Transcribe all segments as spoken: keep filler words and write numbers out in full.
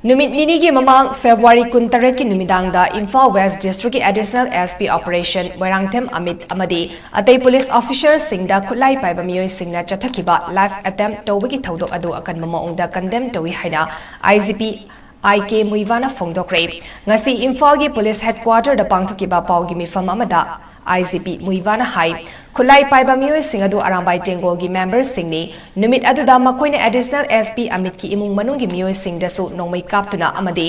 ꯅꯨꯃꯤꯠ ꯅꯤꯅꯤꯒꯤ ꯃꯃꯥꯡ, February ꯀꯨꯟꯇꯔꯦꯠꯀꯤ ꯅꯨꯃꯤꯗꯥꯡꯗ Imphal West Districtꯀꯤ Additional SP Operation Moirangthem Amit ꯑꯃꯗꯤ ꯑꯇꯩ police officerꯁꯤꯡꯗ ꯈꯨꯠꯂꯥꯏ ꯄꯥꯏꯕ ꯃꯤꯑꯣꯏꯁꯤꯡꯅ ꯆꯠꯊꯈꯤꯕ life attempt ꯇꯧꯕꯒꯤ ꯊꯧꯗꯣꯛ ꯑꯗꯨ ꯑꯀꯟꯕ ꯃꯑꯣꯡꯗ condemn ꯇꯧꯏ ꯍꯥꯏꯅ IGP I K ꯃꯨꯏꯕꯥꯅ ꯐꯣꯡꯗꯣꯛꯈ꯭ꯔꯦ꯫ ꯉꯁꯤ ꯏꯝꯐꯥꯜꯒꯤ police headquarterꯗ ꯄꯥꯡꯊꯣꯛꯈꯤꯕ ꯄꯥꯎꯒꯤ ꯃꯤꯐꯝ ꯑꯃꯗ IGP ꯃꯨꯏꯕꯥꯅ ꯍꯥꯏ, ꯈꯨꯠꯂꯥꯏ ꯄꯥꯏꯕ ꯃꯤꯑꯣꯏꯁꯤꯡ ꯑꯗꯨ ꯑꯔꯥꯝꯕꯥꯏ ꯇꯦꯡꯒꯣꯜꯒꯤ memberꯁꯤꯡꯅꯤ꯫ ꯅꯨꯃꯤꯠ ꯑꯗꯨꯗ ꯃꯈꯣꯏꯅ Additional SP ꯑꯃꯤꯠꯀꯤ ꯏꯃꯨꯡ ꯃꯅꯨꯡꯒꯤ ꯃꯤꯑꯣꯏꯁꯤꯡꯗꯁꯨ ꯅꯣꯡꯃꯩ ꯀꯥꯞꯇꯨꯅ ꯑꯃꯗꯤ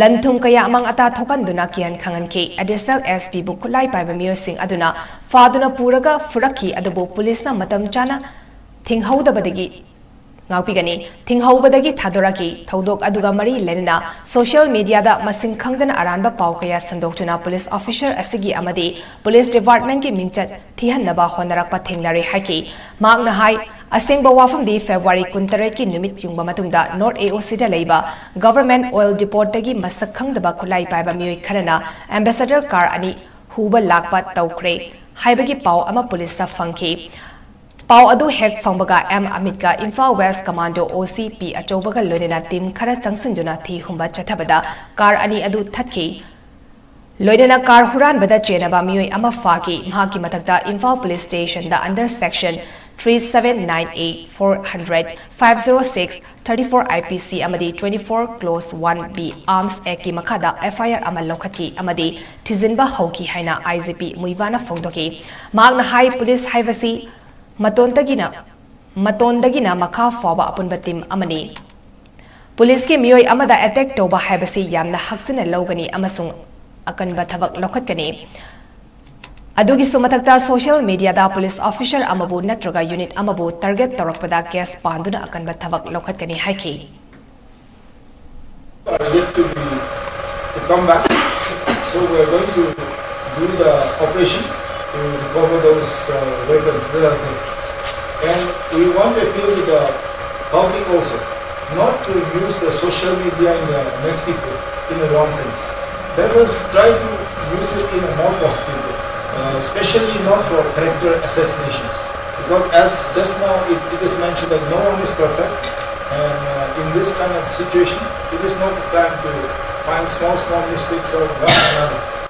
ꯂꯟ ꯊꯨꯝ ꯀꯌꯥ ꯑꯃꯥꯡ ꯑꯇꯥ ꯊꯣꯛꯍꯟꯗꯨꯅ ꯀꯤꯍꯟ ꯈꯪꯍꯟꯈꯤ꯫ Additional SPꯕꯨ ꯈꯨꯠꯂꯥꯏ ꯄꯥꯏꯕ ꯃꯤꯑꯣꯏꯁꯤꯡ ꯑꯗꯨꯅ ꯐꯥꯗꯨꯅ ꯄꯨꯔꯒ ꯐꯨꯔꯛꯈꯤ, ꯑꯗꯨꯕꯨ policeꯅ ꯃꯇꯝ ꯆꯥꯅ ꯊꯤꯡꯍꯧꯗꯕꯗꯒꯤ ꯉꯥꯛꯄꯤꯒꯅꯤ, ꯊꯤꯡꯍꯧꯕꯗꯒꯤ ꯊꯥꯗꯣꯔꯛꯈꯤ꯫ ꯊꯧꯗꯣꯛ ꯑꯗꯨꯒ ꯃꯔꯤ ꯂꯩꯅꯅ social mediaꯗ ꯃꯁꯤꯡ ꯈꯪꯗꯅ ꯑꯔꯥꯟꯕ ꯄꯥꯎ ꯀꯌꯥ ꯁꯟꯗꯣꯛꯇꯨꯅ police officer ꯑꯁꯤꯒꯤ ꯑꯃꯗꯤ police departmentꯀꯤ ꯃꯤꯡꯆꯠ ꯊꯤꯍꯟꯅꯕ ꯍꯣꯠꯅꯔꯛꯄ ꯊꯦꯡꯅꯔꯦ ꯍꯥꯏꯈꯤ꯫ ꯃꯍꯥꯛꯅ ꯍꯥꯏ, ꯑꯁꯦꯡꯕ ꯋꯥꯐꯝꯗꯤ February ꯀꯨꯟꯇꯔꯦꯠꯀꯤ ꯅꯨꯃꯤꯠ ꯌꯨꯡꯕ ꯃꯇꯨꯡꯗ North AOCꯗ ꯂꯩꯕ Government Oil Depotꯇꯒꯤ ꯃꯁꯛ ꯈꯪꯗꯕ ꯈꯨꯠꯂꯥꯏ ꯄꯥꯏꯕ ꯃꯤꯑꯣꯏ ꯈꯔꯅ ambassador car ꯑꯅꯤ ꯍꯨꯕ ꯂꯥꯛꯄ ꯇꯧꯈ꯭ꯔꯦ ꯍꯥꯏꯕꯒꯤ ꯄꯥꯎ ꯑꯃ policeꯇ ꯐꯪꯈꯤ꯫ ꯄꯥꯎ ꯑꯗꯨ ꯍꯦꯛ ꯐꯪꯕꯒ M ꯑꯃꯤꯠꯀ Imphal West Commando OC P ꯑꯆꯧꯕꯒ ꯂꯣꯏꯅꯅ team ꯈꯔ ꯆꯪꯁꯤꯟꯗꯨꯅ ꯊꯤ ꯍꯨꯝꯕ ꯆꯠꯊꯕꯗ car ꯑꯅꯤ ꯑꯗꯨ ꯊꯠꯈꯤ꯫ ꯂꯣꯏꯅꯅ car ꯍꯨꯔꯥꯟꯕꯗ ꯆꯦꯟꯅꯕ ꯃꯤꯑꯣꯏ ꯑꯃ ꯐꯥꯈꯤ꯫ ꯃꯍꯥꯛꯀꯤ ꯃꯊꯛꯇ Imphal Police Stationꯗ under section three seven nine A, four hundred, five zero six, thirty-four IPC ꯑꯃꯗꯤ twenty-four clause one B Arms Actꯀꯤ ꯃꯈꯥꯗ FIR ꯑꯃ ꯂꯧꯈꯠꯈꯤ ꯑꯃꯗꯤ ꯊꯤꯖꯤꯟꯕ ꯍꯧꯈꯤ ꯍꯥꯏꯅ IGP ꯃꯨꯏꯕꯥꯅ ꯐꯣꯡꯗꯣꯛꯈꯤ꯫ ꯃꯍꯥꯛꯅ ꯍꯥꯏ, police ꯍꯥꯏꯕꯁꯤ ꯃꯇꯣꯟꯗꯒꯤꯅ, ꯃꯇꯣꯟꯗꯒꯤꯅ ꯃꯈꯥ ꯐꯥꯎꯕ ꯑꯄꯨꯟꯕ team ꯑꯃꯅꯤ꯫ Policeꯀꯤ ꯃꯤꯑꯣꯏ ꯑꯃꯗ attack ꯇꯧꯕ ꯍꯥꯏꯕꯁꯤ ꯌꯥꯝꯅ ꯍꯛꯆꯤꯟꯅ ꯂꯧꯒꯅꯤ ꯑꯃꯁꯨꯡ ꯑꯀꯟꯕ ꯊꯕꯛ ꯂꯧꯈꯠꯀꯅꯤ꯫ ꯑꯗꯨꯒꯤꯁꯨ ꯃꯊꯛꯇ, social mediaꯗ police officer ꯑꯃꯕꯨ ꯅꯠꯇ꯭ꯔꯒ unit ꯑꯃꯕꯨ target ꯇꯧꯔꯛꯄꯗ case ꯄꯥꯟꯗꯨꯅ ꯑꯀꯟꯕ ꯊꯕꯛ ꯂꯧꯈꯠꯀꯅꯤ ꯍꯥꯏꯈꯤ꯫ Are yet to be, to come back. So we are going to do the operations to recover those, uh, weapons that are there. And we want to appeal to the public also not to use the social media in the negative way, in the wrong sense. Let us try to use it in a more positive way, uh, especially not for character assassinations. Because as just now it, it is mentioned that no one is perfect, and, uh, In this kind of situation, it is not the time to find small, small mistakes or no, no, no.